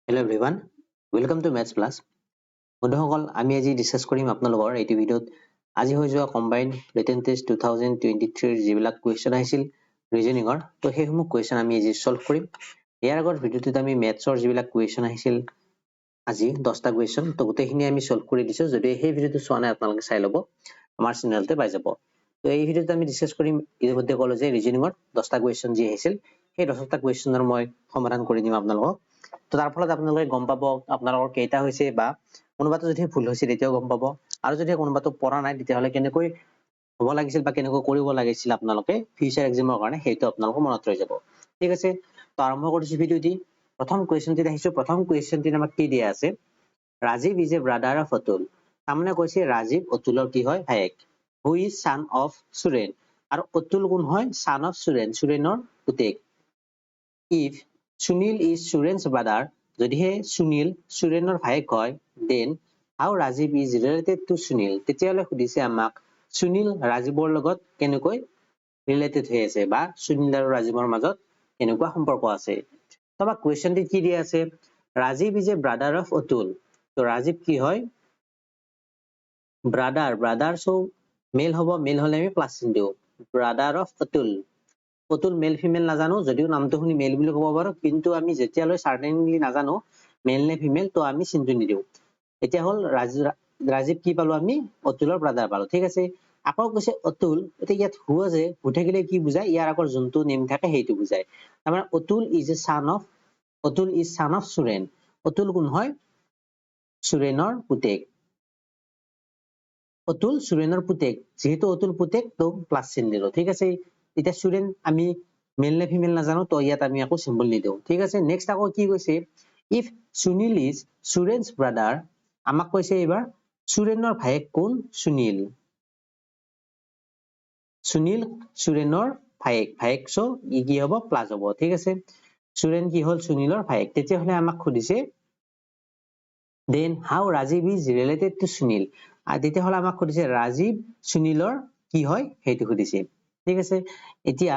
Hello everyone, welcome to Maths Plus. বন্ধুসকল, আমি আজি ডিছকাছ কৰিম আপোনালোকৰ এইটো ভিডিঅ'ত আজি হৈ যোৱা কম্বাইন ৰিটেন টেষ্ট 2023ৰ যিবিলাক কুৱেশ্যন আহিছিল ৰিজনিঙৰ, তো সেইসমূহ কুৱেশ্যন আমি আজি ছল্ভ কৰিম। ইয়াৰ আগৰ ভিডিঅ'টোত আমি মেথছৰ যিবিলাক কুৱেশ্যন আহিছিল আজি 10টা কুৱেশ্যন, তো গোটেইখিনি আমি ছল্ভ কৰি দিছোঁ। যদি সেই ভিডিঅ'টো চোৱা নাই, আপোনালোকে চাই ল'ব, আমাৰ চেনেলতে পাই যাব। তো এই ভিডিঅ'টোত আমি ডিছকাছ কৰিম, ইতিমধ্যে ক'লো যে ৰিজনিঙৰ 10টা কুৱেশ্যন যি আহিছিল, সেই 10টা কুৱেশ্যনৰ মই সমাধান কৰি দিম আপোনালোকক। তো তাৰ ফলত আপোনালোকে গম পাব আপোনালোকৰ কেইটা হৈছে বা কোনোবাটো যদি ভুল হৈছে তেতিয়াও গম পাব আৰু যদি কোনোবাটো পৰা নাই, তেতিয়াহ'লে কেনেকৈ হ'ব লাগিছিল বা কেনেকৈ কৰিব লাগিছিল আপোনালোকে ফিউচাৰ এক্সামৰ কাৰণে, সেইটো আপোনালোকৰ মনত ৰৈ যাব। ঠিক আছে, তো আৰম্ভ কৰিছো ভিডিঅ'টি। প্ৰথম কুৱেশ্যনটিত আহিছো। প্ৰথম কুৱেশ্যনটিত আমাক কি দিয়া আছে? Rajiv is a brother of Atul. তাৰমানে কৈছে ৰাজীৱ অতুলৰ কি হয়? ভায়েক। Who is son of Suren. আৰু অতুল কোন হয়? ছান অফ সুৰেন, সুৰেনৰ পুতেক। If Sunil is Suren's brother, যদিহে সুনীল সুৰেনৰ ভায়েক হয়, then how Rajiv is related to Sunil? তেতিয়াহ'লে সুধিছে আমাক সুনীল ৰাজীৱৰ লগত কেনেকৈ ৰিলেটেড হৈ আছে বা সুনীল আৰু ৰাজীৱৰ মাজত কেনেকুৱা সম্পৰ্ক আছে। তো আমাক কুৱেশ্যনটিত কি দিয়া আছে? Rajiv is a brother of Atul. তো ৰাজীৱ কি হয়? ব্ৰাদাৰ। ব্ৰাদাৰ, চ' মেল হ'ব। মেল হ'লে আমি প্লাছ চিন দিওঁ। Brother of Atul. Atul male female নাজানো যদিও নামটো শুনি মেল বুলি ক'ব পাৰো, কিন্তু আমি যেতিয়ালৈ চাৰ্টেইনলি নাজানো মেল নে ফিমেল, তো আমি চিনটো নিদিওঁ। এতিয়া হ'ল ৰাজীৱ কি পালো আমি? অতুলৰ ব্ৰাদাৰ পালো। ঠিক আছে। আকৌ কৈছে অতুল, এতিয়া ইয়াত হু আছে। হু থাকিলে কি বুজায়? ইয়াৰ আগৰ যোনটো নেম থাকে সেইটো বুজায়। তাৰমানে Atul is a son of, Atul is son of Suren. Atul কোন হয়? সুৰেনৰ পুতেক। অতুল সুৰেনৰ পুতেক। যিহেতু অতুল পুতেক, তো প্লাছ চিন দিলো। ঠিক আছে। এতিয়া সুৰেন আমি মেল নে ফিমেল নাজানো, তো ইয়াত আমি একো চিম্বল নিদিওঁ। ঠিক আছে। নেক্সট আকৌ কি কৈছে? If Sunil is Suren's brother, আমাক কৈছে এইবাৰ সুৰেনৰ ভায়েক কোন? সুনীল। সুনীল সুৰেনৰ ভায়েক। ভায়েক, চ' ই কি হ'ব? প্লাছ হ'ব। ঠিক আছে। সুৰেন কি হ'ল? সুনীলৰ ভায়েক। তেতিয়াহ'লে আমাক সুধিছে, then how Rajiv is related to Sunil? তেতিয়াহ'লে আমাক সুধিছে ৰাজীৱ সুনীলৰ কি হয়, সেইটো সুধিছে। ঠিক আছে। এতিয়া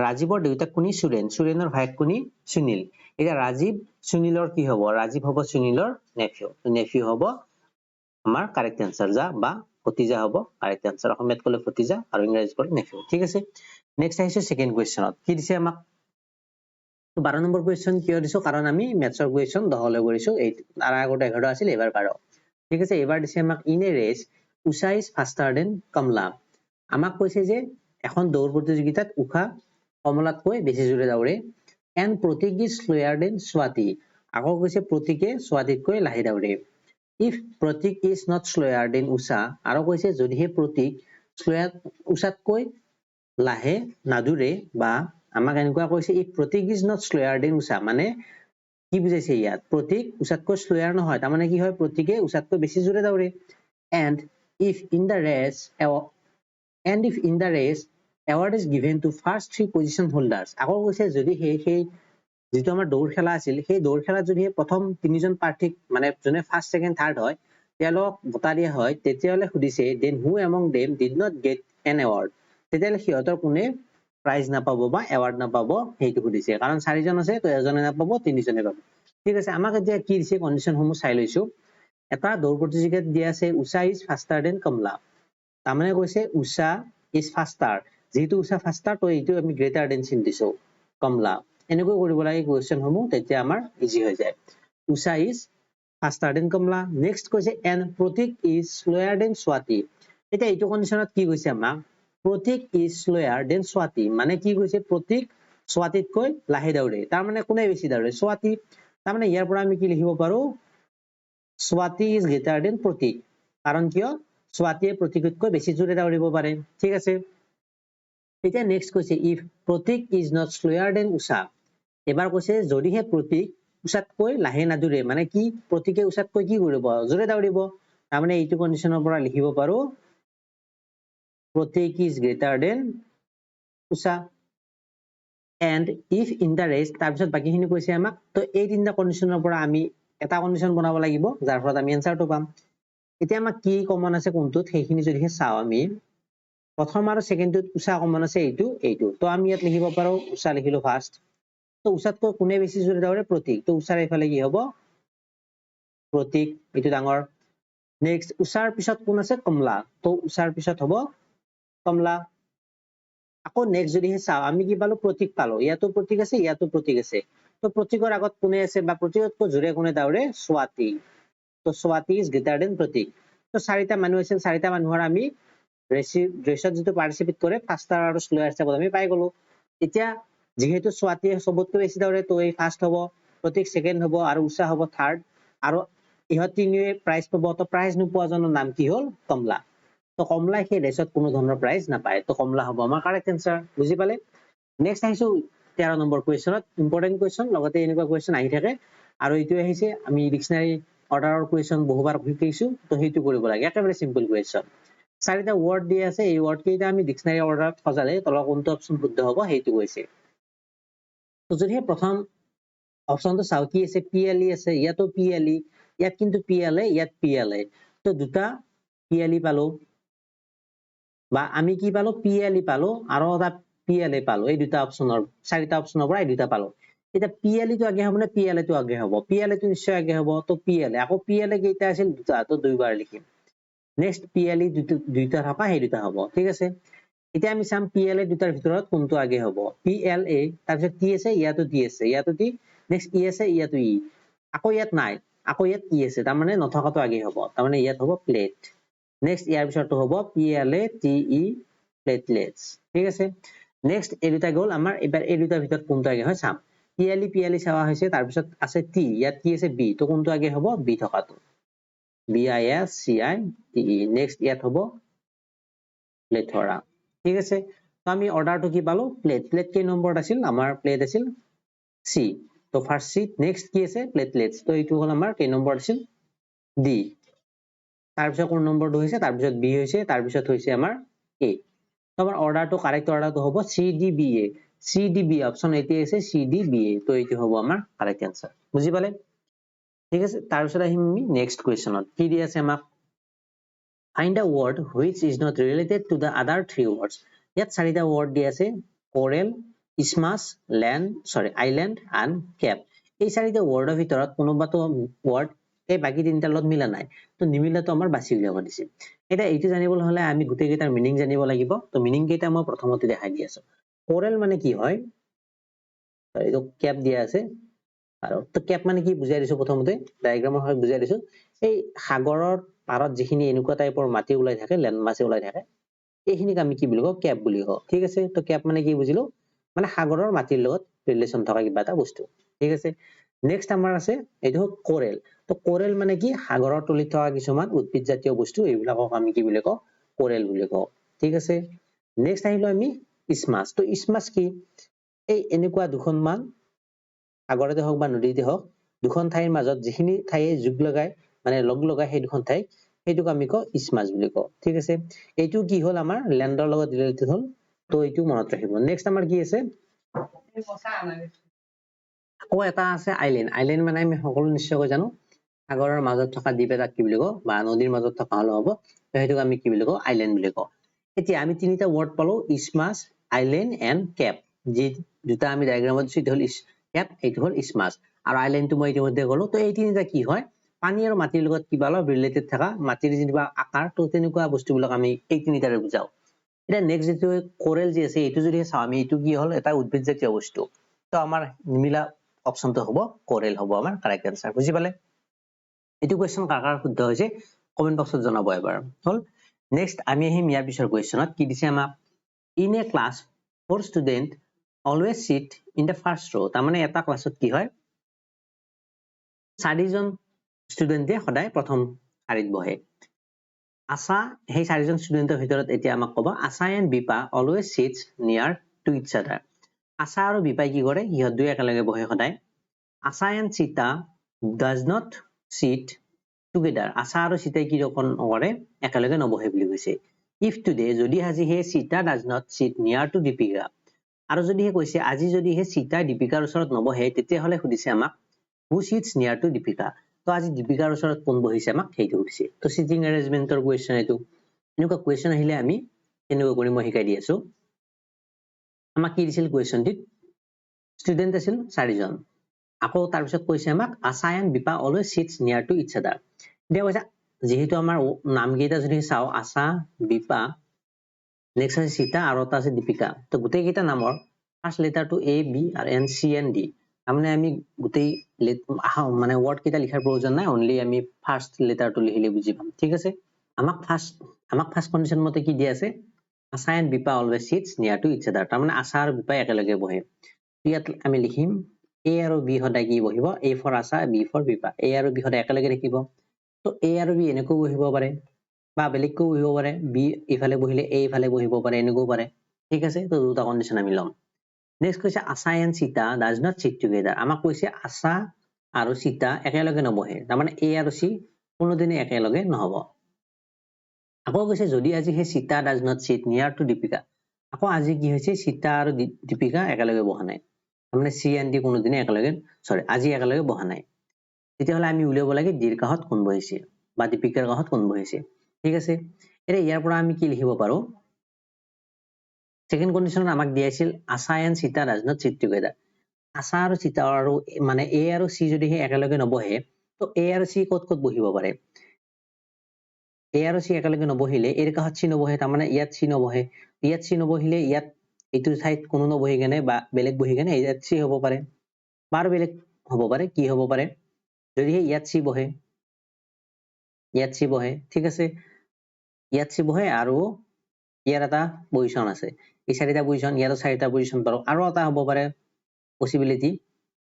ৰাজীৱৰ দেউতাক কোনি? সুৰেন। সুৰেনৰ ভায়েক কোনি? সুনীল। এতিয়া ৰাজীৱ সুনীলৰ কি হ'ব? ৰাজীৱ হ'ব সুনীলৰ নেফিউ। নেফিউ হ'ব আমাৰ কাৰেক্ট এনচাৰ, যা বা ভতিজা হ'ব কাৰেক্ট এনচাৰ। অসমীয়াত ক'লে ভতিজা আৰু ইংৰাজীত ক'লে নেফিউ। ঠিক আছে। নেক্সট আহিছো ছেকেণ্ড কুৱেশ্যনত। কি দিছে আমাক? 12 নম্বৰ কুৱেশ্যন কিয় দিছো? কাৰণ আমি মেথছৰ কুৱেশ্যন 10লৈ কৰিছো। এই তাৰ আগতে 11 আছিল, এইবাৰ 12। ঠিক আছে। এইবাৰ দিছে আমাক, in a race, Usha is faster than Kamala. আমাক কৈছে যে এখন দৌৰ প্ৰতিযোগিতাত উষা কমলাতকৈ বেছি জোৰে দৌৰে। And Pratik is slower than Swati. আকৌ কৈছে প্ৰতীকে স্বাতীতকৈ লাহে দৌৰে। If Pratik is not slower than Usha, আৰু কৈছে যদিহে প্ৰতীক শ্লয়াৰ উষাতকৈ লাহে নাদৌৰে বা আমাক এনেকুৱা কৈছে, if Pratik is not slower than Usha, মানে কি বুজাইছে ইয়াত? প্ৰতীক উষাতকৈ শ্লয়াৰ নহয়, তাৰমানে কি হয়? প্ৰতীকে উষাতকৈ বেছি জোৰে দৌৰে। And if in the race award is given to first three position holders, আকৌ কৈছে যদি সেই যিটো আমাৰ দৌৰ খেলা আছিল, সেই দৌৰ খেলাত যদি প্ৰথম তিনিজন প্ৰাৰ্থীক, মানে যোনে ফাৰ্ষ্ট, ছেকেণ্ড, থাৰ্ড হয়, তেওঁলোকক বঁটা দিয়া হয়, তেতিয়াহ'লে সুধিছে, then who among them did not get an award? তেতিয়াহ'লে সিহঁতৰ কোনে প্ৰাইজ নাপাব বা এৱাৰ্ড নাপাব, সেইটো সুধিছে। কাৰণ চাৰিজন আছে, তো এজনে নাপাব, তিনিজনে পাব। ঠিক আছে। আমাক এতিয়া কি দিছে, কণ্ডিশ্যনসমূহ চাই লৈছো। এটা দৌৰ প্ৰতিযোগিতাত দিয়া আছে, Usha is faster than Kamala. তাৰমানে কৈছে উষা is faster. যিহেতু উষা ফাষ্টাৰ, তো এইটো আমি গ্ৰেটাৰ দেন চিন দিছো কমলা। এনেকৈ কৰিব লাগে কুৱেশ্যন সমূহ, তেতিয়া আমাৰ ইজি হৈ যায়। Usha is faster than Kamala. Next কৈছে, and Pratik is slower than Swati. এতিয়া এইটো কণ্ডিশ্যনত কি কৈছে আমাক? Pratik is slower than Swati মানে কি কৈছে? প্ৰতীক স্বাতীতকৈ লাহে দৌৰে। তাৰমানে কোনে বেছি দৌৰে? স্বাতী। তাৰমানে ইয়াৰ পৰা আমি কি লিখিব পাৰো? Swati is greater than Pratik. কাৰণ কিয়? স্বাতীয়ে প্ৰতীকতকৈ বেছি জোৰে দৌৰিব পাৰে। ঠিক আছে। এতিয়া নেক্সট কৈছে, if Pratik is not slower than Usha, এবাৰ কৈছে যদিহে প্ৰতীক উষাতকৈ লাহে নাদৌৰে, মানে কি? প্ৰতীকে উষাতকৈ কি কৰিব? জোৰে দৌৰিব। তাৰমানে এইটো কণ্ডিশ্যনৰ পৰা লিখিব পাৰো, Pratik is greater than Usha. And if in the race, তাৰপিছত বাকীখিনি কৈছে আমাক। তো এই তিনিটা কণ্ডিশ্যনৰ পৰা আমি এটা কণ্ডিশ্যন বনাব লাগিব, যাৰ ফলত আমি এনচাৰটো পাম। এতিয়া আমাক কি কমন আছে কোনটোত, সেইখিনি যদিহে চাওঁ আমি, প্ৰথম আৰু ছেকেণ্ডটোত উষা কমন আছে, এইটো, এইটো। তো আমি ইয়াত লিখিব পাৰো, উষা লিখিলো ফাৰ্ষ্ট। তো উষাতকৈ কোনে বেছি জোৰে দৌৰে? প্ৰতীক। তো উষাৰ এইফালে কি হ'ব? প্ৰতীক, এইটো ডাঙৰ। নেক্সট উষাৰ পিছত কোন আছে? কমলা। তো উষাৰ পিছত হ'ব কমলা। আকৌ নেক্সট যদিহে চাওঁ, আমি কি পালো? প্ৰতীক পালো। ইয়াতো প্ৰতীক আছে, ইয়াতো প্ৰতীক আছে। তো প্ৰতীকৰ আগত কোনে আছে বা প্ৰতীকতকৈ জোৰে কোনে দাউৰে? স্বাতী। তো Swati is greater than Pratik. তো চাৰিটা মানুহ আছিল, চাৰিটা মানুহৰ আমি ৰেচত যিটো পাৰ্টিচিপেট কৰে, ফাষ্টাৰ আৰু শ্লয়াৰ হিচাপত আমি পাই গলো। এতিয়া যিহেতু স্বাতীয়ে চবতকৈ বেছি দৌৰে, তো এই ফাৰ্ষ্ট হ'ব, প্ৰতীক ছেকেণ্ড হ'ব আৰু উষা হ'ব থাৰ্ড, আৰু ইহঁত তিনিওৱে প্ৰাইজ পাব। তো প্ৰাইজ নোপোৱাজনৰ নাম কি হ'ল? কমলা। তো কমলাই সেই ৰেচত কোনো ধৰণৰ প্ৰাইজ নাপায়। তো কমলা হ'ব আমাৰ কাৰেক্ট এনচাৰ। বুজি পালে? নেক্সট আহিছো 13 নম্বৰ কুৱেশ্যনত। ইম্পৰ্টেণ্ট কুৱেশ্যন, লগতে এনেকুৱা কুৱেশ্যন আহি থাকে। আৰু এইটো আহিছে, আমি ডিক্সনাৰী অৰ্ডাৰৰ কুৱেশ্যন বহুবাৰ শিকিছো, তো সেইটো কৰিব লাগে। একেবাৰে চিম্পল কুৱেশ্যন। চাৰিটা ৱৰ্ড দি আছে, এই ৱৰ্ড কেইটা আমি ডিক্সনাৰী অৰ্ডাৰত সজালে তলৰ কোনটো অপশ্যন শুদ্ধ হ'ব, সেইটো কৈছে। তো যদিহে প্ৰথম অপশ্যনটো চাওঁ, কি আছে? পি এল ই আছে, ইয়াতো পি এল ই, ইয়াত কিন্তু পি এল এ, ইয়াত পি এল এ। তো দুটা পি এল ই পালো, বা আমি কি পালো? পি এল ই পালো আৰু এটা পি এল এ পালো। এই দুটা অপশ্যনৰ, চাৰিটা অপশ্যনৰ পৰা এই দুটা পালো। এতিয়া পি এল ই টো আগে হ'ব নে পি এল এ টো আগে হ'ব? পি এল এ টো নিশ্চয় আগে হ'ব। তো পি এল এ, আকৌ পি এল এ কেইটা আছিল? দুটা, তো দুইবাৰ লিখিম। নেক্সট পি এল ই দুইটা থকা, সেই দুটা হ'ব। ঠিক আছে। এতিয়া আমি চাম পি এল এ দুটাৰ ভিতৰত কোনটো আগে হ'ব। পি এল এ, তাৰপিছত টি আছে, ইয়াতো টি আছে, ইয়াতো টি, নেক্সট ই আছে, ইয়াতো ই, আকৌ ইয়াত নাই, আকৌ ইয়াত ই আছে, তাৰমানে নথকাটো আগে হ'ব, তাৰমানে ইয়াত হ'ব প্লেট। নেক্সট ইয়াৰ পিছৰটো হ'ব P L A T E, platelets. ঠিক আছে। নেক্সট এই দুটা গ'ল আমাৰ। এইবাৰ এই দুটাৰ ভিতৰত কোনটো আগে হয় চাম। P L E, P L ই চাৱা হৈছে। তাৰপিছত আছে টি, ইয়াত কি আছে? বি। তো কোনটো আগে হ'ব? বি থকাটো, B I S C I T E. Next ইয়াত হ'ব প্লেথৰা। ঠিক আছে। তো আমি অৰ্ডাৰটো কি পালো? প্লেট। প্লেট কেই নম্বৰত আছিল? আমাৰ প্লেট আছিল চি, তো ফাৰ্ষ্ট চি। নেক্সট কি আছে? প্লেটলেটছ। তো এইটো হ'ল আমাৰ কেই নম্বৰত আছিল? ডি। তাৰপিছত কোন নম্বৰটো হৈছে? তাৰপিছত বি হৈছে, তাৰপিছত হৈছে আমাৰ এ। তো আমাৰ অৰ্ডাৰটো, কাৰেক্ট অৰ্ডাৰটো হ'ব C D B A. C D B, option এইটোৱে আছে, চি ডি বি এ। তো এইটো হ'ব আমাৰ কাৰেক্ট এনচাৰ। বুজি পালে? ঠিক আছে। তাৰপিছত আহিম আমি নেক্সট কুৱেশ্যনত। কি দি আছে আমাক? Find the word which is not related to the other three words. ইয়াত চাৰিটা ৱৰ্ড দি আছে, coral, isthmus, land, sorry, island and cap। এই চাৰিটা ৱৰ্ডৰ ভিতৰত কোনোবাটো ৱৰ্ড এই বাকী তিনিটাৰ লগত মিলা নাই। তো নিমিলাটো আমাৰ বাছি উলিয়াব দিছে। এতিয়া এইটো জানিবলৈ হলে আমি গোটেইকেইটাৰ মিনিং জানিব লাগিব। তো মিনিং কেইটা মই প্ৰথমতে দেখাই দি আছো। কোৰেল মানে কি হয়? এইটো কেপ দিয়া আছে আৰু তো কেপ মানে কি বুজাই দিছো প্ৰথমতে, ডায়েগ্ৰামৰ সহায়ত বুজাই দিছো। এই সাগৰৰ পাৰত যিখিনি এনেকুৱা টাইপৰ মাটি ওলাই থাকে, লেণ্ড মাছ ওলাই থাকে, এইখিনিক আমি কি বুলি কওঁ? কেপ বুলি কওঁ। ঠিক আছে। তো কেপ মানে কি বুজিলো? মানে সাগৰৰ মাটিৰ লগত ৰিলেশ্যন থকা কিবা এটা বস্তু। ঠিক আছে। নেক্সট আমাৰ আছে এইটো হ'ল কোৰেল। তো কোৰেল মানে কি? সাগৰৰ তলিত থকা কিছুমান উদ্ভিদ জাতীয় বস্তু, এইবিলাকক আমি কি বুলি কওঁ? কোৰেল বুলি কওঁ। ঠিক আছে। নেক্সট আহিলো আমি ইচমাছ। তো ইচমাছ কি? এই এনেকুৱা দুখনমান সাগৰতে হওক বা নদীতে হওক, দুখন ঠাইৰ মাজত যিখিনি ঠায়ে যোগ লগাই, মানে লগ লগাই সেই দুখন ঠাইক, সেইটোক আমি কওঁ ইচমাছ বুলি কওঁ। ঠিক আছে। এইটো কি হ'ল? আমাৰ লেণ্ডৰ লগত ৰিলেটেড হ'ল। তো এইটো মনত ৰাখিব। নেক্সট আমাৰ কি আছে? আকৌ এটা আছে আইলেণ্ড। আইলেণ্ড মানে আমি সকলো নিশ্চয়কৈ জানো, সাগৰৰ মাজত থকা দ্বীপ এটাক কি বুলি কওঁ, বা নদীৰ মাজত থকা হলেও হ'ব, সেইটোক আমি কি বুলি কওঁ? আইলেণ্ড বুলি কওঁ। এতিয়া আমি তিনিটা ৱৰ্ড পালো, ইচমাছ, আইলেণ্ড এণ্ড কেপ। যি দুটা আমি ডায়েগ্ৰামত দিছো, এইটো হ'ল কেপ, এইটো হ'ল ইচমাছ আৰু আইলেণ্ডটো মই ইতিমধ্যে ক'লো। তো এই তিনিটা কি হয়? পানী আৰু মাটিৰ লগত কিবা অলপ ৰিলেটেড থকা, মাটিৰ যেনিবা আকাৰ, তো তেনেকুৱা বস্তুবিলাক আমি এই তিনিটাৰে বুজাও। এতিয়া নেক্সট যিটো কোৰেল যি আছে, এইটো যদি চাওঁ আমি, এইটো কি হ'ল? এটা উদ্ভিদ জাতীয় বস্তু। তো আমাৰ নিমিলা অপশ্যনটো হ'ব কোৰেল হ'ব আমাৰ কাৰেক্ট এনচাৰ। বুজি পালে? এইটো কুৱেশ্যন কাৰ কাৰ শুদ্ধ হৈছে, কমেণ্ট বক্সত জনাব এবাৰ। হ'ল। নেক্সট আমি আহিম ইয়াৰ পিছৰ কুৱেশ্যনত। কি দিছে আমাক? In a class, four student always sit in the first row. তাৰমানে এটা ক্লাছত কি হয়, চাৰিজন ষ্টুডেণ্টে সদায় প্ৰথম শাৰীত বহে। আশা, সেই চাৰিজন ষ্টুডেণ্টৰ ভিতৰত এতিয়া আমাক ক'ব, Asha and Bipa always sits near to each other. আশা আৰু বিপাই কি কৰে? সিহঁত দুই একেলগে বহে সদায়। Asha and Sita does not sit together. আশা আৰু সীতাই কি নকৰে? একেলগে নবহে বুলি কৈছে। If today, যদি আজি হে Sita does not sit near to Deepika, আৰু যদিহে কৈছে আজি যদিহে সীতাই দীপিকাৰ ওচৰত নবহে, তেতিয়াহ'লে সুধিছে আমাক, who sits near to Deepika? তো আজি দীপিকাৰ ওচৰত কোন বহিছে, আমাক সেইটো সুধিছে। তো চিটিং এৰেঞ্জমেণ্টৰ কুৱেশ্যন এইটো। এনেকুৱা কুৱেশ্যন আহিলে আমি কেনেকুৱা কৰিম, মই শিকাই দি আছো। আমাক কি দিছিল কুৱেশ্যনটিত? ষ্টুডেণ্ট আছিল চাৰিজন। আকৌ তাৰপিছত কৈছে আমাক Asha and Bipa always sits near to each other। এতিয়া কৈছে যিহেতু আমাৰ নামকেইটা যদি চাওঁ, আশা, বিপা, নেক্সট আছে সীতা আৰু এটা আছে দীপিকা। তো গোটেইকেইটা নামৰ ফাৰ্ষ্ট লেটাৰটো এ, বি আৰু এন, চি এণ্ড ডি। তাৰমানে আমি গোটেই মানে ৱৰ্ড কেইটা লিখাৰ প্ৰয়োজন নাই, অনলি আমি ফাৰ্ষ্ট লেটাৰটো লিখিলে বুজি পাম, ঠিক আছে। আমাক ফাৰ্ষ্ট কণ্ডিশ্যন মতে কি দিয়া আছে? Asha and Bipa always sits near to each other। তাৰমানে আশা আৰু বিপাই একেলগে বহে। ইয়াত আমি লিখিম এ আৰু বি সদায় কি বহিব? A for Asha, B for Bipa। এ আৰু বি সদায় একেলগে থাকিব। তো এ আৰু বি এনেকৈও বহিব পাৰে বা বেলেগকৈও বহিব পাৰে। বি ইফালে বহিলে এ ইফালে বহিব পাৰে, এনেকৈও পাৰে, ঠিক আছে। তো দুটা কণ্ডিশ্যন আমি ল'ম। নেক্সট কৈছে Asha and Sita does not sit together। আমাক কৈছে আশা আৰু সীতা একেলগে নবহে, তাৰমানে এ আৰু চি কোনোদিনে একেলগে নহব। আকৌ কৈছে যদি আজি সেই Sita does not sit near to Deepika। আকৌ আজি কি হৈছে? সীতা আৰু দীপিকা একেলগে বহা নাই, তাৰমানে চি এণ্ড ডি কোনোদিনে একেলগে, চৰি, আজি একেলগে বহা নাই। তেতিয়াহ'লে আমি উলিয়াব লাগে ডিৰ কাষত কোন বহিছে বা দীপিকাৰ কাষত কোন বহিছে, ঠিক আছে। এতিয়া ইয়াৰ পৰা আমি কি লিখিব পাৰো? ছেকেণ্ড কণ্ডিশ্যনত আমাক দিয়া আছিল Asha and Sita does not sit together। আশা আৰু সীতা আৰু মানে এ আৰু চি যদি সেই একেলগে নবহে, তো এ আৰু চি ক'ত ক'ত বহিব পাৰে? এ আৰু চি একেলগে নবহিলে এৰ কাষত চি নবহে, তাৰমানে ইয়াত চি নবহে। ইয়াত চি নবহিলে ইয়াত এইটো ঠাইত কোনো নবহি কেনে বা বেলেগ বহি কেনে ইয়াত চি হ'ব পাৰে বা আৰু বেলেগ হ'ব পাৰে। কি হ'ব পাৰে? যদিহে ইয়াত চি বহে, ইয়াত চি বহে, ঠিক আছে, ইয়াত চি বহে আৰু ইয়াৰ এটা পজিশ্যন আছে। এই চাৰিটা পজিশ্যন, ইয়াতো চাৰিটা পজিশ্যন পাৰো। আৰু এটা হ'ব পাৰে পচিবিলিটি,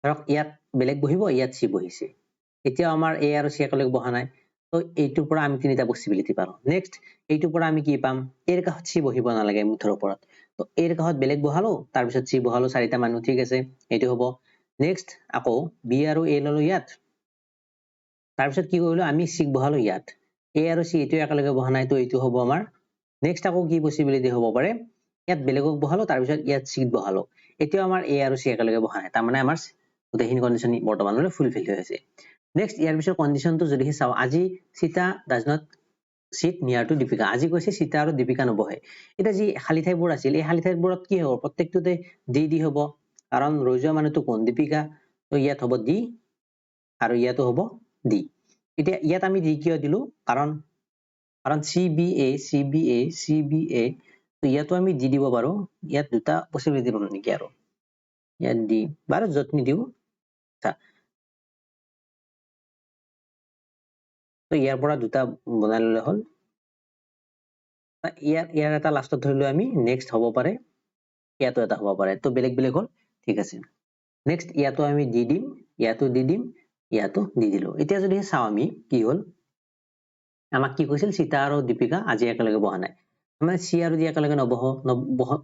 ধৰক ইয়াত বেলেগ বহিব, ইয়াত চি বহিছে। এতিয়াও আমাৰ এ আৰু চি একেলগে বহা নাই। তো এইটোৰ পৰা আমি তিনিটা পচিবিলিটি পালো। নেক্সট এইটোৰ পৰা আমি কি পাম? এৰ কাষত চি বহিব নালাগে মুঠৰ ওপৰত। তো এৰ কাষত বেলেগ বহালো, তাৰপিছত চি বহালো, চাৰিটা মানুহ, ঠিক আছে, এইটো হ'ব। নেক্সট আকৌ বি আৰু এ ললো ইয়াত। তাৰপিছত কি কৰিলো আমি? চিক বহালো ইয়াত। এ আৰু চি এইটো একেলগে বহা নাই, তো এইটো হ'ব আমাৰ। নেক্সট আকৌ কি পচিবিলিটি হ'ব পাৰে? ইয়াত বেলেগক বহালো, তাৰপিছত ইয়াত চিক বহালো। এতিয়াও আমাৰ এ আৰু চি একেলগে বহা নাই, তাৰমানে আমাৰ গোটেইখিনি কণ্ডিশ্যন বৰ্তমানলৈ ফুলফিল হৈ আছে। নেক্সট ইয়াৰ পিছৰ কণ্ডিশ্যনটো যদিহে চাওঁ, আজি Sita does not sit near to Deepika। আজি কৈছে সীতা আৰু দীপিকা নবহে। এতিয়া যি খালী ঠাইবোৰ আছিল, এই খালী ঠাইবোৰত কি হ'ব? প্ৰত্যেকটোতে ডি ডি হ'ব, কাৰণ ৰৈ যোৱা মানুহটো কোন? দীপিকা। তো ইয়াত হ'ব ডি আৰু ইয়াতো হ'ব ডি। এতিয়া ইয়াত আমি ডি কিয় দিলো? কাৰণ C B A, C B A, C B A. তো ইয়াতো আমি ডি দিব পাৰো। ইয়াত দুটা পচিবিলিটি পাম নেকি? আৰু ইয়াত ডি বাৰু য'ত নিদিওঁ। আচ্ছা, তো ইয়াৰ পৰা দুটা বনাই ললে হ'ল। ইয়াৰ এটা লাষ্টত ধৰিলো আমি নেক্সট হ'ব পাৰে, ইয়াতো এটা হ'ব পাৰে। তো বেলেগ বেলেগ হ'ল, ঠিক আছে। নেক্সট ইয়াতো আমি দি দিম, ইয়াতো দি দিম, ইয়াতো দি দিলো। এতিয়া যদি চাওঁ আমি কি হ'ল, আমাক কি কৈছিল? সীতা আৰু দীপিকা আজি একেলগে বহা নাই, মানে চি আৰু ডি একেলগে নবহ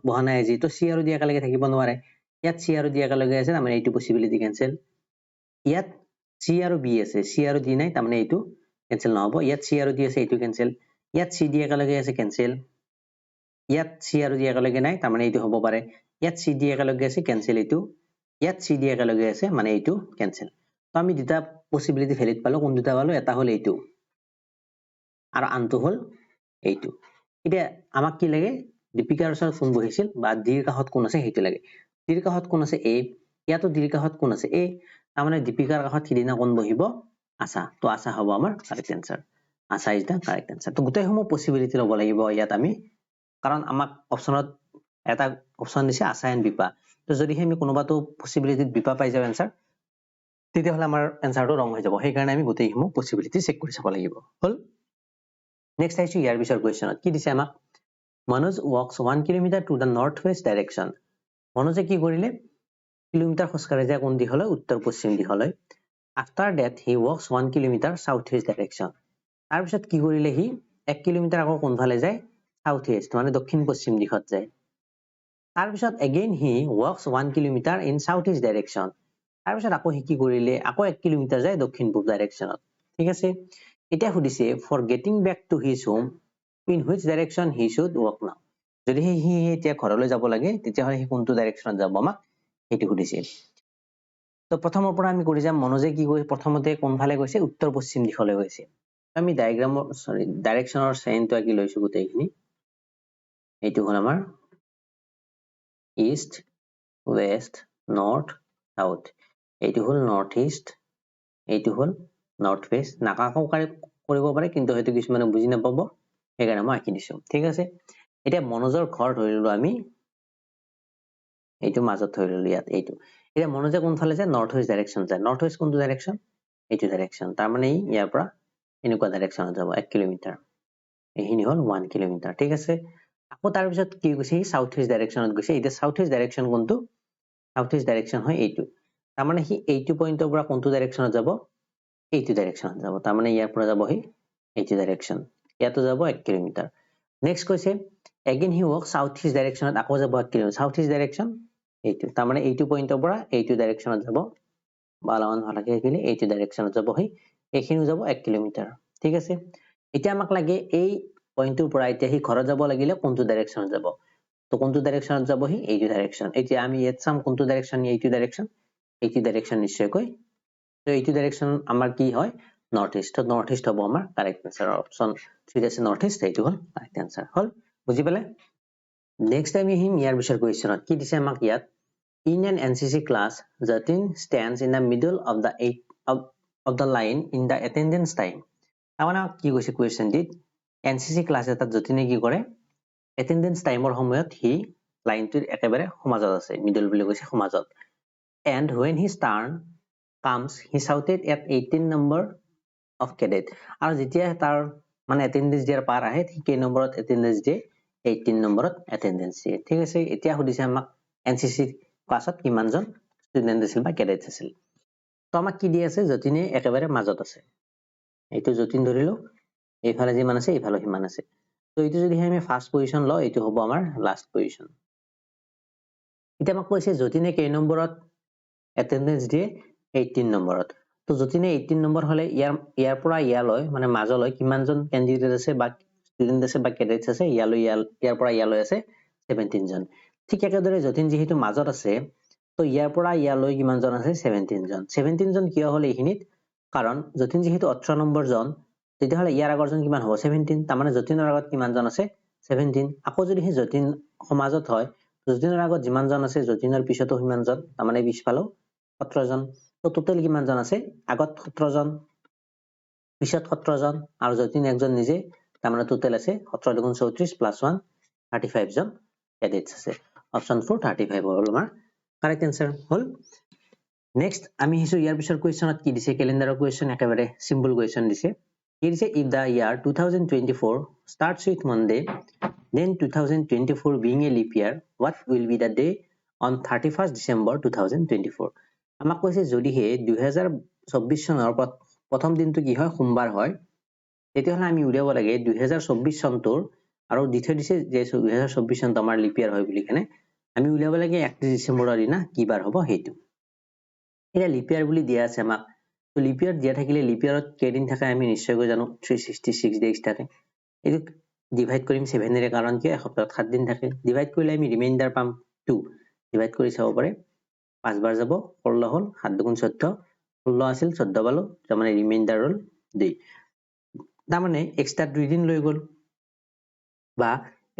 বহা নাই আজি। তো চি আৰু ডি একেলগে থাকিব নোৱাৰে। ইয়াত চি আৰু ডি একেলগে আছে, তাৰমানে এইটো পচিবিলিটি কেনচেল। ইয়াত চি আৰু বি আছে, চি আৰু ডি নাই, তাৰমানে এইটো কেনচেল নহ'ব। ইয়াত চি আৰু ডি আছে, এইটো কেনচেল। ইয়াত চি ডি একেলগে আছে, কেনচেল। ইয়াত চি আৰু ডি একেলগে নাই, তাৰমানে এইটো হ'ব পাৰে। ইয়াত চি ডি একেলগে আছে, কেনচেল এইটো। ইয়াত চি ডি একেলগে আছে, মানে এইটো কেনচেল। তো আমি দুটা পচিবিলিটি ভেলিড পালো। কোন দুটা পালো? এটা হ'ল এইটো আৰু আনটো হ'ল এইটো। এতিয়া আমাক কি লাগে? দীপিকাৰ ওচৰত কোন বহিছিল বা ডিৰ কাষত কোন আছে সেইটো লাগে। ডিৰ কাষত কোন আছে? এ। ইয়াতো ডিৰ কাষত কোন আছে? এ। তাৰমানে দীপিকাৰ কাষত সিদিনা কোন বহিব? আশা। তো আশা হ'ব আমাৰ correct answer. Asha is the correct answer। তো গোটেইসমূহ পচিবিলিটি ল'ব লাগিব ইয়াত আমি, কাৰণ আমাক অপশ্যনত এটা অপশ্যন দিছে আশা এণ্ড বিপা। তো যদিহে আমি কোনোবাটো পচিবিলিটিত বিপা পাই যাওঁ এনচাৰ, তেতিয়াহ'লে আমাৰ এনচাৰটো ৰং হৈ যাব। সেইকাৰণে আমি গোটেইসমূহ পচিবিলিটি চেক কৰি চাব লাগিব। হ'ল। নেক্সট আহিছো ইয়াৰ পিছৰ কুৱেশ্যনত। কি দিছে আমাক? Manoj walks 1 kilometer to the north west direction। মনোজে কি কৰিলে? কিলোমিটাৰ খোজকাঢ়ি যায় কোন দিশলৈ? উত্তৰ পশ্চিম দিশলৈ। After that he walks 1 kilometer south east direction। তাৰপিছত কি কৰিলে সি? 1 কিলোমিটাৰ আকৌ কোনফালে যায়? চাউথ ইষ্ট, মানে দক্ষিণ পশ্চিম দিশত যায়। তাৰপিছত again he walks 1 kilometer in south east direction। তাৰপিছত আকৌ সি কি কৰিলে? আকৌ 1 কিলোমিটাৰ যায় দক্ষিণ পূব ডাইৰেকশ্যনত, ঠিক আছে। এতিয়া সুধিছে, for getting back to his home, in which direction he should walk now? যদি সি এতিয়া ঘৰলৈ যাব লাগে, তেতিয়াহ'লে সি কোনটো ডাইৰেকশ্যনত যাব, আমাক সেইটো সুধিছে। তো প্ৰথমৰ পৰা আমি কৰি যাম। মনোজে কি কৰি প্ৰথমতে কোনফালে গৈছে? উত্তৰ পশ্চিম দিশলৈ গৈছে। আমি ডায়েগ্ৰামৰ, চৰি, ডাইৰেকশ্যনৰ চাইনটো আঁকি লৈছো গোটেইখিনি। এইটো হ'ল আমাৰ ইষ্ট, ৱেষ্ট, নৰ্থ, চাউথ। এইটো হ'ল নৰ্থ ইষ্ট, এইটো হ'ল নৰ্থ ৱেষ্ট। নাকাকো কৰিব পাৰে, কিন্তু হয়তো কিছুমানে বুজি নাপাব, সেইকাৰণে মই আঁকি দিছো। ঠিক আছে, এতিয়া মনোজৰ ঘৰ ধৰি ললো আমি, এইটো মাজত ধৰি ললো ইয়াত এইটো। এতিয়া মনোজে কোনফালে যায়? নৰ্থ ৱেষ্ট ডাইৰেকশ্যন যায়। নৰ্থ ৱেষ্ট কোনটো ডাইৰেকশ্যন? এইটো ডাইৰেকশ্যন। তাৰমানে ই ইয়াৰ পৰা এনেকুৱা ডাইৰেকশ্যনত যাব 1 কিলোমিটাৰ। এইখিনি হ'ল 1 কিলোমিটাৰ। ঠিক আছে, আকৌ তাৰপিছত কি গৈছে? সি চাউথ ইষ্ট ডাইৰেকশ্যনত গৈছে। এতিয়া চাউথ ইষ্ট ডাইৰেকশ্যন কোনটো? চাউথ ইষ্ট ডাইৰেকশ্যন হয় এইটো। তাৰমানে সি এইটো পইণ্টৰ পৰা কোনটো ডাইৰেকশ্যনত যাব? এইটো ডাইৰেকশ্যনত যাব। তাৰমানে ইয়াৰ পৰা যাব সি এইটো ডাইৰেকশ্যন, ইয়াতো যাব 1 কিলোমিটাৰ। নেক্সট কৈছে, again he walk south east ডাইৰেকশ্যনত আকৌ যাব 1 কিলোমিটাৰ। চাউথ ইষ্ট ডাইৰেকশ্যন এইটো। তাৰমানে এইটো পইণ্টৰ পৰা এইটো ডাইৰেকশ্যনত যাব, বা অলপমান ভালকে শিকিলে এইটো ডাইৰেকশ্যনত যাব সি, এইখিনিও যাব 1 কিলোমিটাৰ। ঠিক আছে, এতিয়া আমাক লাগে এই পইণ্টটোৰ পৰা এতিয়া সি ঘৰত যাব লাগিলে কোনটো ডাইৰেকশ্যনত যাব। তো কোনটো ডাইৰেকশ্যনত যাব সি? এইটো ডাইৰেকশ্যন। এতিয়া আমি ইয়াত চাম কোনটো ডাইৰেকশ্যন। এইটো ডাইৰেকশ্যন, এইটো ডাইৰেকশ্যন নিশ্চয়কৈ। তো এইটো ডাইৰেকশ্যন আমাৰ কি হয়? North east. নৰ্থ ইষ্ট হ'ব আমাৰ কাৰেক্ট এনচাৰ। অপশ্যন থ্ৰীত আছে নৰ্থ ইষ্ট, এইটো হ'ল কাৰেক্ট এনচাৰ। হ'ল, বুজি পালে? নেক্সট আমি আহিম ইয়াৰ পিছৰ কুৱেশ্যনত। কি দিছে আমাক ইয়াত? In an NCC class, Jatin stands in the middle of the eight of the line in the attendance time. তাৰমানে কি কৈছে কুৱেশ্যনটিত? এনচিচি ক্লাছ এটাত যতীনে কি কৰে? এটেণ্ডেঞ্চ টাইমৰ সময়ত সি লাইনটোৰ একেবাৰে সমাজত আছে, মিডল বুলি কৈছে, সমাজত। And when his turn comes, he shouted at 18 number of cadet. আৰু যেতিয়া তাৰ মানে এটেণ্ডেঞ্চ দিয়াৰ পাৰ আহে, সি কেই নম্বৰত এটেণ্ডেঞ্চ দিয়ে? 18 নম্বৰত এটেণ্ডেঞ্চ দিয়ে। ঠিক আছে, এতিয়া সুধিছে আমাক এনচিচি ক্লাছত কিমানজন ষ্টুডেণ্ট আছিল বা কেডেটছ আছিল। তো আমাক কি দি আছে? যতীনে একেবাৰে মাজত আছে। এইটো যতীন ধৰিলো, এইফালে যিমান আছে এইফালে সিমান আছে। তো এইটো যদি আমি ফাৰ্ষ্ট পজিশ্যন লওঁ, এইটো হ'ব আমাৰ লাষ্ট পজিশ্যন। এতিয়া আমাক কৈছে যতীনে কেই নম্বৰত এটেণ্ডেঞ্চ দিয়ে? 18 নম্বৰত। তো যতীনে 18 নম্বৰ হলে ইয়াৰ ইয়াৰ পৰা ইয়ালৈ, মানে মাজলৈ কিমানজন কেণ্ডিডেট আছে বা ষ্টুডেণ্ট আছে বা কেডেটছ আছে? ইয়ালৈ, ইয়াৰ পৰা ইয়ালৈ আছে 17 জন। ঠিক একেদৰে যতীন যিহেতু মাজত আছে, তো ইয়াৰ পৰা ইয়ালৈ কিমানজন আছে? 17 জন। 17 জন কিয় হ'ল এইখিনিত? কাৰণ যতীন যিহেতু 18 নম্বৰ জন, তেতিয়াহ'লে ইয়াৰ আগৰজন কিমান হ'ব? 17। তাৰমানে যতীনৰ আগত কিমানজন আছে? 17। আকৌ যদি সেই যতীন সমাজত হয়, যতীনৰ আগত যিমানজন আছে যতীনৰ পিছতো সিমানজন, তাৰমানে পিছফালেও 17 জন। তো টোটেল কিমানজন আছে? আগত 17 জন, পিছত 17 জন আৰু যতীন একজন নিজে, তাৰমানে টোটেল আছে 17 দুগুণ 34 প্লাছ 1, 35 জন কেডেটছ আছে। অপশ্যন 4, 35 হ'ল আমাৰ কাৰেক্ট এনচাৰ। হ'ল, নেক্সট আমি আহিছো ইয়াৰ পিছৰ কুৱেশ্যনত। কি দিছে? কেলেণ্ডাৰৰ কুৱেশ্যন, একেবাৰে চিম্পল কুৱেশ্যন দিছে। কি দিছে? If the year 2024 starts with Monday, then 2024 being a leap year, what will be the day on 31st December 2024? আমাক কৈছে যদিহে 2024 চনৰ প্ৰথম দিনটো কি হয়, সোমবাৰ হয়, তেতিয়াহ'লে আমি উলিয়াব লাগে 2024 চনটোৰ, আৰু দি থৈ দিছে যে 2024 চনটো আমাৰ লিপ ইয়াৰ হয় বুলি কেনে, আমি উলিয়াব লাগে 31 ডিচেম্বৰৰ দিনা কি বাৰ হ'ব সেইটো। এতিয়া লিপ ইয়াৰ বুলি দিয়া আছে আমাক। তো লিপ ইয়াৰ দিয়া থাকিলে লিপ ইয়াৰত কেইদিন থাকে আমি নিশ্চয়কৈ জানো, 366 ডেইজ থাকে। এইটো ডিভাইড কৰিম ছেভেনেৰে, কাৰণ কিয়? এসপ্তাহত 7 দিন থাকে। ডিভাইড কৰিলে আমি ৰিমাইণ্ডাৰ পাম 2। ডিভাইড কৰি চাব পাৰে, পাঁচবাৰ যাব, 16 হ'ল, সাত দুগুণ 14, 16 আছিল, 14 পালো, তাৰমানে ৰিমাইণ্ডাৰ হ'ল 2। তাৰমানে এক্সট্ৰা 2 দিন লৈ গ'ল বা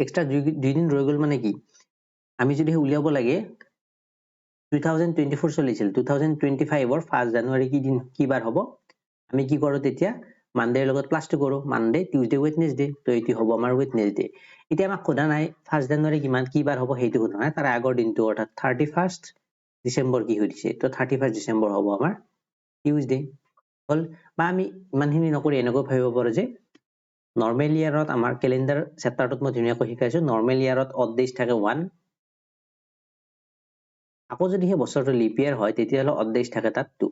এক্সট্ৰা 2 দিন ৰৈ গ'ল। মানে কি, আমি যদি উলিয়াব লাগে, 2024 চলিছিল, 2025ৰ 1 জানুৱাৰী কি দিন, কি বাৰ হ'ব? আমি কি কৰোঁ তেতিয়া? মানডেৰ লগত প্লাছটো কৰোঁ, মানডে, টিউজডে, ৱেডনেছডে। তো এইটো হ'ব আমাৰ ৱেডনেছডে। এতিয়া আমাক সোধা নাই 1 জানুৱাৰী কিমান, কি বাৰ হ'ব সেইটো সোধা নাই, তাৰ আগৰ দিনটো অৰ্থাৎ 31 ডিচেম্বৰ কি সুধিছে। তো 31 ডিচেম্বৰ হ'ব আমাৰ টিউজডে। হ'ল, বা আমি ইমানখিনি নকৰি এনেকৈ ভাবিব পাৰোঁ যে নৰ্মেল ইয়াৰত, আমাৰ কেলেণ্ডাৰ চেপ্টাৰটোত মই ধুনীয়াকৈ শিকাইছো, নৰ্মেল ইয়াৰত অড ডেইজ থাকে 1। আকৌ যদি সেই বছৰটো লিপ ইয়াৰ হয়, তেতিয়াহ'লে অড ডেইজ থাকে তাত 2।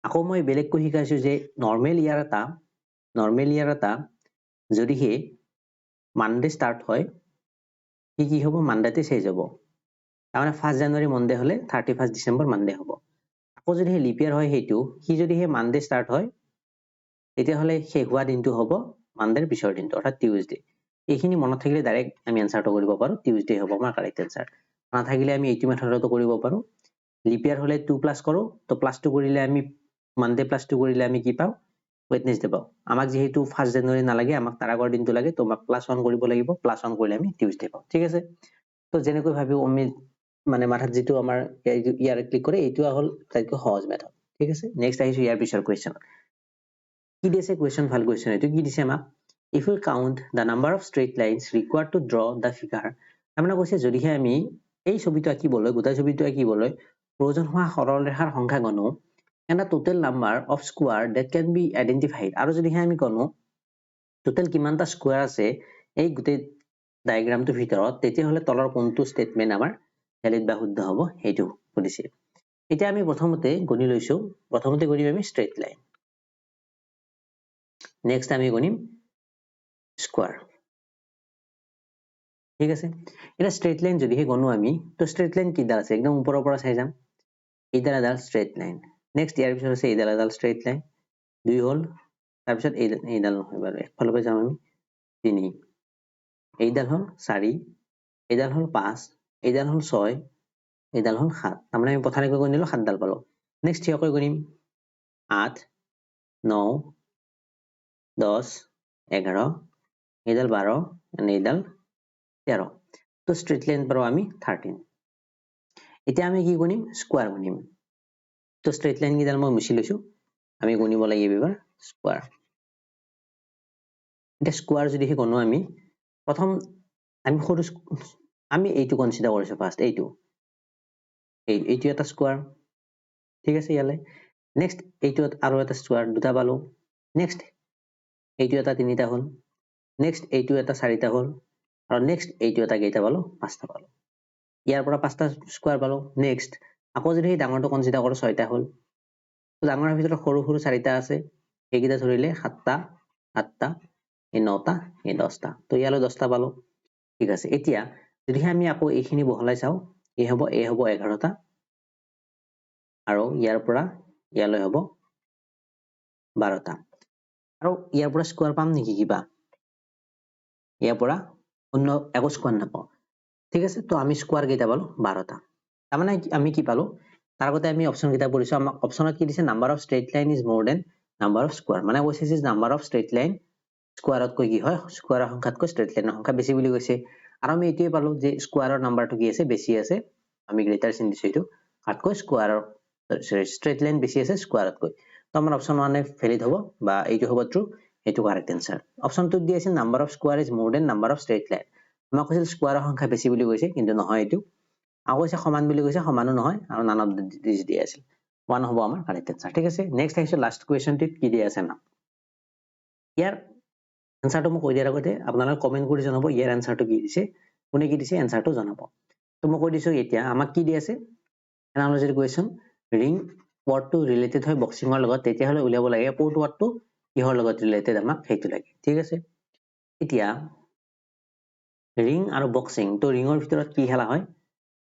আকৌ মই বেলেগকৈ শিকাইছো যে নৰ্মেল ইয়াৰ এটা যদিহে মানডে ষ্টাৰ্ট হয়, সি কি হ'ব? মানডেতে শেষ হ'ব। তাৰমানে 1 জানুৱাৰী মনডে হ'লে 31 ডিচেম্বৰ মানডে হ'ব। আকৌ যদি লিপ ইয়াৰ হয়, সেইটো সি যদিহে মানডে ষ্টাৰ্ট হয়, তেতিয়াহ'লে শেষ হোৱা দিনটো হ'ব মানডেৰ পিছৰ দিনটো, অৰ্থাৎ টিউজডে। এইখিনি মনত থাকিলে ডাইৰেক্ট আমি এনচাৰটো কৰিব পাৰোঁ, টিউজডে হ'ব আমাৰ কাৰেক্ট এনচাৰ। নাথাকিলে আমি এইটো মেথডতো কৰিব পাৰোঁ। লিপ ইয়াৰ হ'লে 2 প্লাছ কৰোঁ, তো প্লাছ 2 কৰিলে আমি, মানডে প্লাছ 2 কৰিলে আমি কি পাওঁ? ৱেডনেছডে পাওঁ। আমাক যিহেতু 1 জানুৱাৰী নালাগে, আমাক তাৰ আগৰ দিনটো লাগে, তো আমাক প্লাছ 1 কৰিব লাগিব। প্লাছ 1 কৰিলে আমি টিউজডে পাওঁ। ঠিক আছে, তো যেনেকৈ ভাবিও আমি মানে মাথাত যিটো আমাৰ ইয়াৰ ক্লিক কৰে, এইটো হ'ল আটাইতকৈ সহজ মেথড। ঠিক আছে, নেক্সট আহিছো ইয়াৰ পিছৰ কুৱেশ্যন। কি দিছে কুৱেশ্যন? ভাল কুৱেশ্যন এইটো। কি দিছে আমাক? If you count the number of straight lines required to draw the figure, তাৰমানে কৈছে যদিহে আমি এই ছবিটো আঁকিবলৈ, গোটেই ছবিটো আঁকিবলৈ প্ৰয়োজন হোৱা সৰল ৰেখাৰ সংখ্যা গণো and the total number of square that can be identified, আৰু যদিহে আমি গণো টোটেল কিমানটা স্কোৱাৰ আছে এই গোটেই ডায়েগ্ৰামটোৰ ভিতৰত, তেতিয়াহ'লে তলৰ কোনটো ষ্টেটমেণ্ট আমাৰ ভেলিড বা শুদ্ধ হ'ব, সেইটো সুধিছে। এতিয়া আমি প্ৰথমতে গণি লৈছো। প্ৰথমতে গণিম আমি ষ্ট্ৰেইট লাইন, নেক্সট আমি গণিম স্কোৱাৰ। ঠিক আছে, এতিয়া ষ্ট্ৰেইট লাইন যদিহে গণো আমি, তো ষ্ট্ৰেইট লাইন কিডাল আছে? একদম ওপৰৰ পৰা চাই যাম। এইডাল এডাল ষ্ট্ৰেইট লাইন। নেক্সট ইয়াৰ পিছত আছে এইডাল এডাল ষ্ট্ৰেইট লাইন, দুই হ'ল। তাৰপিছত এই এইডাল নহয় বাৰু, একফালৰ পৰা যাম আমি, তিনি। এইডাল হ'ল চাৰি, এইডাল হ'ল পাঁচ, এইডাল হ'ল ছয়, এইডাল হ'ল সাত। তাৰমানে আমি পথালিকৈ গণিলো, সাতডাল পালো। নেক্সট থিয়কৈ গণিম, 8, 9, 10, 11, এইডাল 12, এইডাল 13। তো ষ্ট্ৰেইট লাইন পাৰো আমি 13। এতিয়া আমি কি গণিম? স্কোৱাৰ গণিম। তো ষ্ট্ৰেইট লাইন কেইডাল মই মুচি লৈছো। আমি গণিব লাগিব এবাৰ স্কোৱাৰ। এতিয়া স্কোৱাৰ যদিহে গণো আমি, প্ৰথম আমি সৰু, আমি এইটো কনচিডাৰ কৰিছো ফাৰ্ষ্ট, এইটো এটা স্কোৱাৰ। ঠিক আছে, ইয়ালে নেক্সট এইটো আৰু এটা স্কোৱাৰ, দুটা পালো। নেক্সট এইটো এটা, তিনিটা হ'ল। নেক্সট এইটো এটা, চাৰিটা হ'ল। আৰু নেক্সট এইটো এটা, কেইটা পালো? পাঁচটা পালো। ইয়াৰ পৰা পাঁচটা স্কোৱাৰ পালো। নেক্সট আকৌ যদি সেই ডাঙৰটো কনচিডাৰ কৰো, ছয়টা হ'ল। ডাঙৰৰ ভিতৰত সৰু সৰু চাৰিটা আছে, সেইকেইটা ধৰিলে সাতটা, আঠটা, এই নটা, এই 10টা। তো ইয়ালৈ 10টা পালো। ঠিক আছে, এতিয়া যদিহে আমি আকৌ এইখিনি বহলাই চাওঁ, এই হ'ব 11টা আৰু ইয়াৰ পৰা ইয়ালৈ হ'ব 12টা। আৰু ইয়াৰ পৰা স্কোৱাৰ পাম নেকি কিবা? ইয়াৰ পৰা অন্য একো স্কোৱাৰ নাপাওঁ। ঠিক আছে, তো আমি স্কোৱাৰ কেইটা পালো? 12টা। তাৰমানে আমি কি পালো? তাৰ আগতে আমি অপশ্যন কেইটা পঢ়িছো। আমাক অপশ্যনত কি দিছে? Number of straight line is more than number of square। মানে কৈছে যে নাম্বাৰ অফ ষ্ট্ৰেইট লাইন স্কোৱাৰতকৈ কি হয়, স্কোৱাৰৰ সংখ্যাতকৈ ষ্ট্ৰেইট লাইনৰ সংখ্যা বেছি বুলি কৈছে। আৰু আমি এইটোৱে পালো যে স্কোৱাৰৰ নাম্বাৰটো কি আছে? বেছি আছে। আমি গ্ৰেটাৰ চিন দিছো এইটো। তাতকৈ স্কোৱাৰৰ ষ্ট্ৰেইট লাইন বেছি আছে স্কোৱাৰতকৈ। তো আমাৰ অপশ্যন ওৱানে ভেলিড হ'ব বা এইটো হ'ব ট্ৰু, এইটো কাৰেক্ট এনচাৰ। অপশ্যন টুত দি আছিল number of square is more than number of straight line। আমাক কৈছিল স্কোৱাৰৰ সংখ্যা বেছি বুলি কৈছে, কিন্তু নহয় এইটো। আকৌ কৈছে সমান বুলি কৈছে, সমানো নহয়। আৰু নান অফ this দিয়া আছিল। ওৱান হ'ব আমাৰ কাৰেক্ট এনচাৰ। ঠিক আছে, নেক্সট আহিছো লাষ্ট কুৱেশ্যনটিত। কি দিয়া আছে আমাক? ইয়াৰ এনচাৰটো মই কৈ দিয়াৰ আগতে আপোনালোকে কমেণ্ট কৰি জনাব ইয়াৰ এনচাৰটো কি দিছে, কোনে কি দিছে এনচাৰটো জনাব। তো মই কৈ দিছো এতিয়া আমাক কি দি আছে। এনালজিৰ কুৱেশ্যন। ৰিং ৱৰ্ডটো ৰিলেটেড হয় বক্সিঙৰ লগত, তেতিয়াহ'লে উলিয়াব লাগে কোৰ্ট ৱৰ্ডটো কিহৰ লগত ৰিলেটেড, আমাক সেইটো লাগে। ঠিক আছে, এতিয়া ৰিং আৰু বক্সিং, তো ৰিঙৰ ভিতৰত কি খেলা হয়?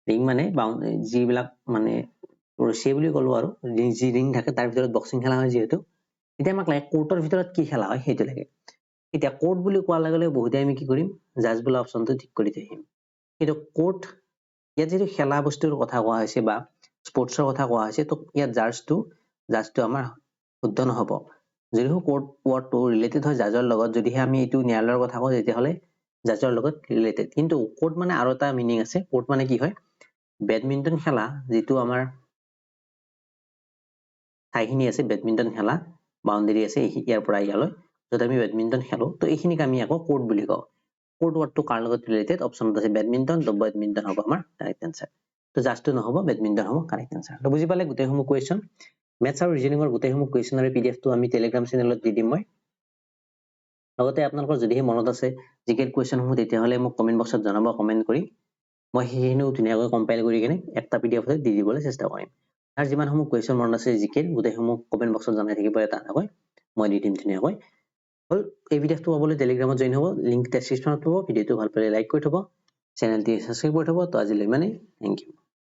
ৰিং মানে যিবিলাক মানে ৰছী বুলি ক'লো আৰু যি ৰিং থাকে তাৰ ভিতৰত বক্সিং খেলা হয় যিহেতু। এতিয়া আমাক লাগে কোৰ্টৰ ভিতৰত কি খেলা হয়, সেইটো লাগে। এতিয়া কোৰ্ট বুলি কোৱাৰ লগে লগে বহুতে আমি কি কৰিম? জাজ বোলা অপশ্যনটো ঠিক কৰি থৈ আহিম। কিন্তু কোৰ্ট ইয়াত যিটো খেলা বস্তুৰ কথা কোৱা হৈছে বা স্পৰ্টছৰ কথা কোৱা হৈছে, তো ইয়াত জাজটো আমাৰ শুদ্ধ নহ'ব। যদিও কোৰ্ট ৱৰ্ডটো ৰিলেটেড হয় জাজৰ লগত, যদিহে আমি এইটো ন্যায়ালয়ৰ কথা কওঁ, তেতিয়াহ'লে জাজৰ লগত ৰিলেটেড। কিন্তু কোৰ্ট মানে আৰু এটা মিনিং আছে। কোৰ্ট মানে কি হয়? বেডমিণ্টন খেলা যিটো আমাৰ ঠাইখিনি আছে, বেডমিণ্টন খেলা বাউণ্ডেৰী আছে ইয়াৰ পৰা ইয়ালৈ, য'ত আমি বেডমিণ্টন খেলো, তো এইখিনিক আমি আকৌ কোৰ্ট বুলি কওঁ। কোৰ্ট ৱৰ্ডটো কাৰ লগত ৰিলেটেড? অপশ্যনত আছে বেডমিণ্টন, তো বেডমিণ্টন হ'ব আমাৰ কাৰেক্ট এনচাৰ। তো জাজটো নহ'ব, বেডমিণ্টন হ'ব কাৰেক্ট এনচাৰ। তো বুজি পালে গোটেইসমূহ কুৱেশ্যন? মেথছ আৰু ৰিজনিঙৰ গোটেইসমূহ কুৱেশ্যনৰে পিডিএফটো আমি টেলিগ্ৰাম চেনেলত দি দিম মই। লগতে আপোনালোকৰ যদিহে মনত আছে জিকেৰ কুৱেশ্যনসমূহ, তেতিয়াহ'লে মোক কমেণ্ট বক্সত জনাব কমেণ্ট কৰি। মই সেইখিনিও ধুনীয়াকৈ কম্পাইল কৰি কিনে একটা পিডিএফতে দি দিবলৈ চেষ্টা কৰিম। আৰু যিমানসমূহ কুৱেশ্যন মনত আছে জিকেৰ, গোটেইসমূহ কমেণ্ট বক্সত জনাই থাকিব এটা এটাকৈ, মই দি দিম ধুনীয়াকৈ। হ'ল, এই পিডিএফটো পাবলৈ টেলিগ্ৰামত জইন হ'ব, লিংক ডেছক্ৰিপশ্যনত পাব। ভিডিঅ'টো ভাল পালে লাইক কৰি থ'ব, চেনেলটি ছাবস্ক্ৰাইব কৰি থ'ব। তো আজিলৈ ইমানেই, thank U.